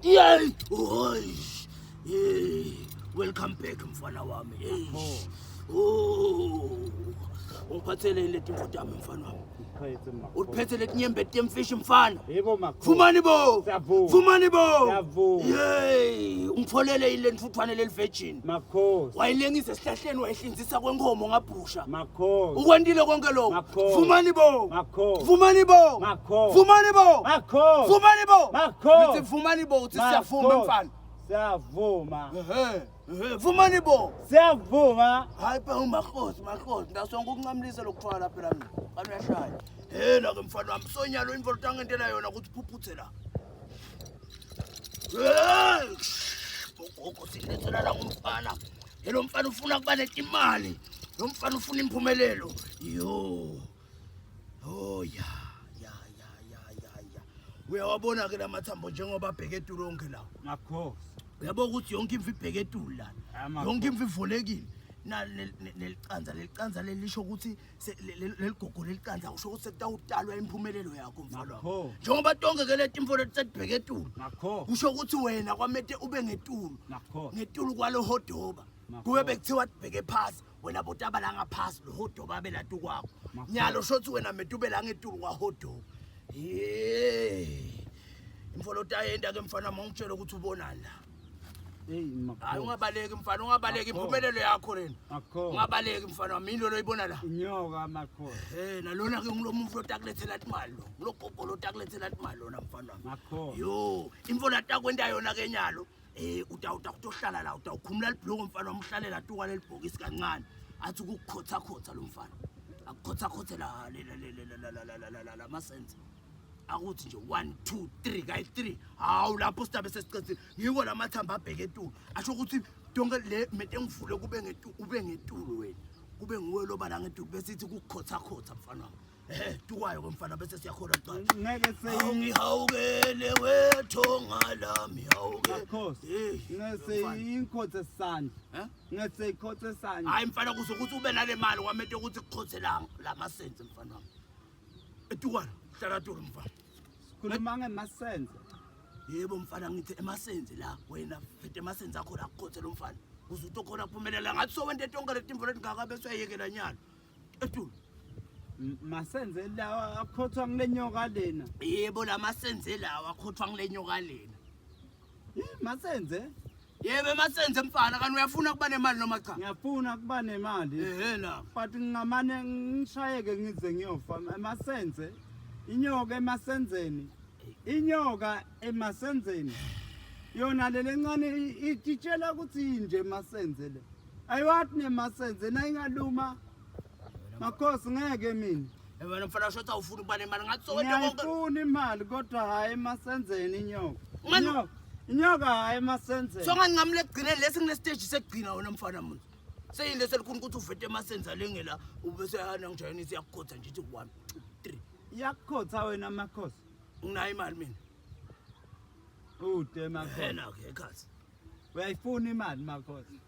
Yey! Oy! Hey, welcome back mfana wami. Hey. Oh. Ungiphathele leti mfo tami mfana wami. Ngiphethe makhosi. Uliphethe leti nyembeti temfishi mfana. Yebo makhosi. Vumani bo. Siyavuma. Vumani bo. Siyavuma. Yey, ungitholele ile nthuthwane leli virgin. Makhosi. Wayilengisa esihlahleni wayihlinzisa kwenkomo ngabhusha. Makhosi. Ukwentile konke lokho. Makhosi. Vumani bo. Makhosi. Vumani bo. Makhosi. Vumani bo. Makhosi. Vumani bo. Makhosi. Ngithi vumani bo uthi siyavuma Makhosi. mfana. Siyavuma. Ehhe. Ehhe, vumani bo. Siyavuma. Hayi phela umakhosi, makhosi. Ndasonke ukunqamlisa lokuthwala phela mina. Kanti uyashaya. Hela ke mfana wami, sonyalo imvolo tangentela yona ukuthi phuphuthe la. Hey! Ugogo silethela la ngumfana. Lo mfana ufuna kuba netimali. Lo mfana ufuna impumelelo. Yo. Oh ya ya ya ya ya ya. Uyawabona ke lamathambo njengoba abheke etulo onke lawo. Makhosi. Uyabo ukuthi yonke imvi ibheke etulo la. Yonke imvi ivolekile. Na nelicanza lelicanza lelisho ukuthi leligogo lelicanza usho ukuthi sekutawutalwa impumelelo yakho mfana wami. Njengoba tonke ke leti imfo leti setibheke etulo. Kusho ukuthi wena kwamete ube ngetulo. Ngetulo kwalo hodoba. Kube bekuthiwa tibheke phasi wena botaba la ngaphasi lo hodoba abe latu kwakho nyalo shothi wena metube la ngetulu kwahodoba ye imfolo tayenda ke mfana mangitshela ukuthi ubonani la. Hey makho. Hayi ungabaleki mfana ungabaleki impumelelo yakho lena. Makho. Ungabaleki mfana wami into loyibona la. Inyoka makho. Eh nalona ke ngulo muntu otakulethela imali lo. Ngulo gogo lo otakulethela imali lona mfana wami. Makho. Yo, imfolo atakwenta yona ke nyalo. Eh utawuta kutohlala la utawukhumula libhloko mfana wami uhlale la tuka lelibhokisi kancane. Athi ukukhotha khotha lo mfana. Akukhotha khothe la la la la masense. Akuthi nje 1 2 3 kayi 3. Hawu lapho sidabe sesicedzile. Ngiko lamathamba abheke etulu. Asho ukuthi donke le mete ngivule kube ngetulu ube ngetulu wena. Kube nguwe loba la ngetulu bese ithi kukhotha khotha mfana wami. Eh, tukwayo ke mfana bese siyakhona kuqala. Ngeke seyi Ngihawukele wethonga lami hawuke. Makhosi. Hey. Ngeke seyikhothe sandla. Eh? Ngeke seyikhothe sandla. Hayi mfana kuze ukuthi ube nale mali kwamete ukuthi kukhothe la lamasense mfana wami. Etukwana hlala tulu mfana. Sikhuluma ngemasenze. Yebo mfana ngithi emasenze la wena fete emasenze akho la kukhothe lo mfana. Kuze utokhona kuphumelela ngathi sowente tonke letimvo letingaka bese uyayekela nyalo. Etulu. Masenze lawa akhothwa ngile nyoka lena. Yebo la masenze lawa akhothwa ngile nyoka lena. Masenze? Yebo masenze mfana kanti uyafuna kuba nemali noma cha? Ngiyafuna kuba nemali. Ehhe la. But ngingamane ngishayeke ngize ngiyofa emasenze. Inyoka emasenzeni. Inyoka emasenzeni. Yona le lencane itshela ukuthi inje emasenze le. Ayiwathi nemasenze nayingaluma Makhosi ngeke mina. Wena mfana shotha ufuna ukuba nemali ngathi sowenta konke. Ngiyayifuna imali kodwa hayi emasenzeni inyoka. Inyoka inyoka hayi emasenzeni. So nganqamule ekugcineni lesi ngile stage sekugcina wena mfana muntu. Seyile selikhona ukuthi uvete emasenza lengela ubese yana ngijayini siyakukhotha nje ithi 1 2 3. Iyakukhotha wena makhosi. Nginayo imali mina. Ude makhosi. Hena ke ekhathi. Uyayifuna imali makhosi.